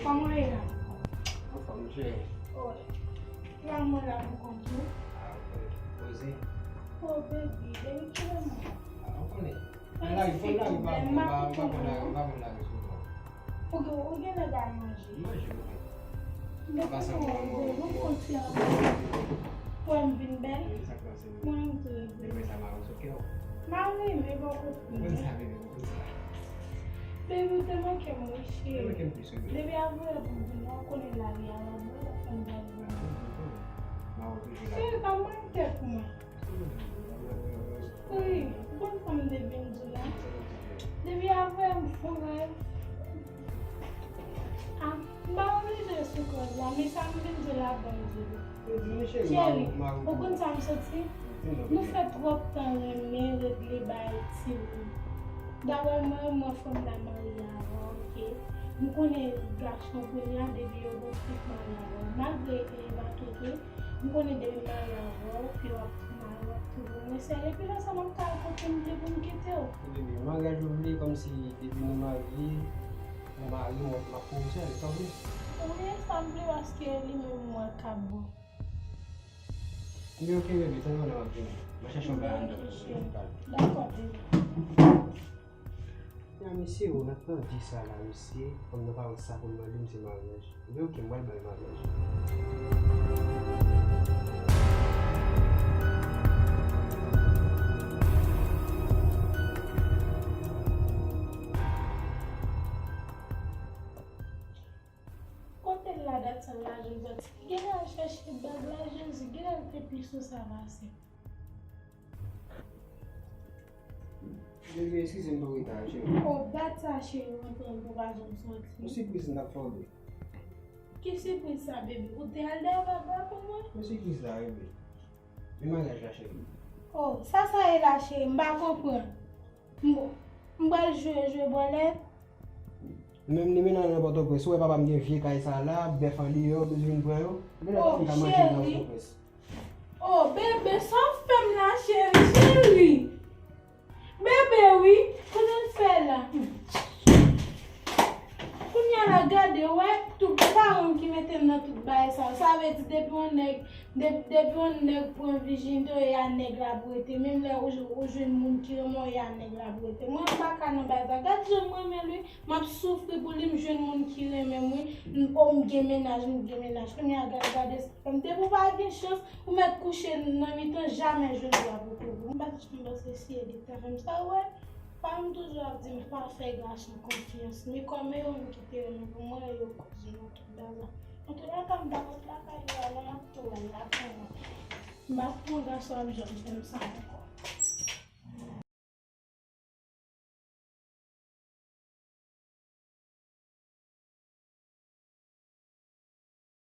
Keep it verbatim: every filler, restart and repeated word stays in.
Kòman w ye la? Anfòm, cheri. Oh, la mwen la pou kont ou. Ah, ok. Poze. Oh, baby, baby, kilè mwen? Ah, ou konnen. Lari, fò lari pa bon, m pa, m pa konn lari, m pa konn lari souvan. Ou gen, ou genlè pa manje. M manje, wi. Depi mwen, mwen, mwen konn ti anpil. Pou m vin bèl. Mwen menm tou, baby. Depi sa, m a sou kè w. M a renmen bò kote. Ou konn sa, baby, ou konn sa. Baby, ou te manke m, wi, cheri. Ou te manke m plis, wi, baby. Depi avan pou m vin la, ou konnen lari a la, mwen la fè m gade. M a toujou la. Cheri, pa mal tèt mwen. Wi, ou konn sa m te vin di w la? Depi avan m fon rèv. Ah, m pa oblije sou kòz la, men sa m vin di w la, bon, m di w. Cheri, ou konn sa m santi? Nou fè twòp tan renmen regle bay ti moun. Dayè mwen, mwen fè m la marye avan, ok? M konnen gason kounye a, depi yo gon fi k marye avan. Malgre e pa keke, m konnen depi m marye avè w, ke w ap, w ap toujou mwen sèl. Epi lè sa m ap ka al kote m vle pou m kite w. Baby, maryaj ou vle kòmsi depi nou marye, ou mari m, w ap, m ap pou ou sèl, sa w vle? Wi, sa m vle paske li menm mwen k ap bon. Ebyen, ok, baby, tann mwen lè m ap vini. Mwen chèche yon bagay anndan pou ou, wi, m pral. Dakò, baby. Ya, mesye, ou nan tan di sa la, mesye, fanm nan pa wè sa pou l mande m se maryaj. Ebyen, ok, m pral bay maryaj. Kote l la dat sa lajan soti? Genlè al chèche bag lajan, genlè al te pi sou sa pase. Bebe, eskize m pou reta, cheri. O, dat sa, cheri, mwen pran pou pa janm soti. Yon sipriz m t ap fè w, bebe. Ki sipriz sa, bebe? Ou te al dèyè bab la pou mwen? Yon sipriz la, bebe. Men maryaj la, cheri. O, sa sa ye la, cheri? M pa konprann. M, m pral jwe, jwe bòlèt. Menm li mennen nan Pòtoprens. Ou wè papa m gen vye kay sa la, bèf andeyò, bezwen vin pran yo. Epi lè pa fin ka manje nan Pòtoprens. Oh, bebe, sa w fè m la, cheri, cheri? Bebe, wi, konnen l fè la. Kounye a la, gade, wè, tout paran m ki mete m nan tout bagay sa yo. Sa vle di, depi yon nèg, de-, depi yon nèg pran vijinite w, e a nèg la pou rete. Menm lè ou, ou jwenn moun ki renmen w, e a nèg la pou rete. Mwen, m pa ka nan bagay sa. Gad jan m renmen l, wi. M ap soufri pou li, m jwenn moun ki renmen m, wi. M, o, m gen mennaj, m gen mennaj. Kounye a, gad, gade, m te pou pa gen chans, ou mèt kouche nan mitan, jamè jodi a pou kouvri. M pa t janm panse si e li t ap fè m sa, wè. Pa m toujou ap di m pa fè gason konfyans, men kòm e yo menm ki te renmen pou mwen, yo koze nan tout bagay. Antoulèka, m pa konn lakay yo a non, m ap tou wè l la pou mwen. M pa konn gason ap janm fè m sa ankò.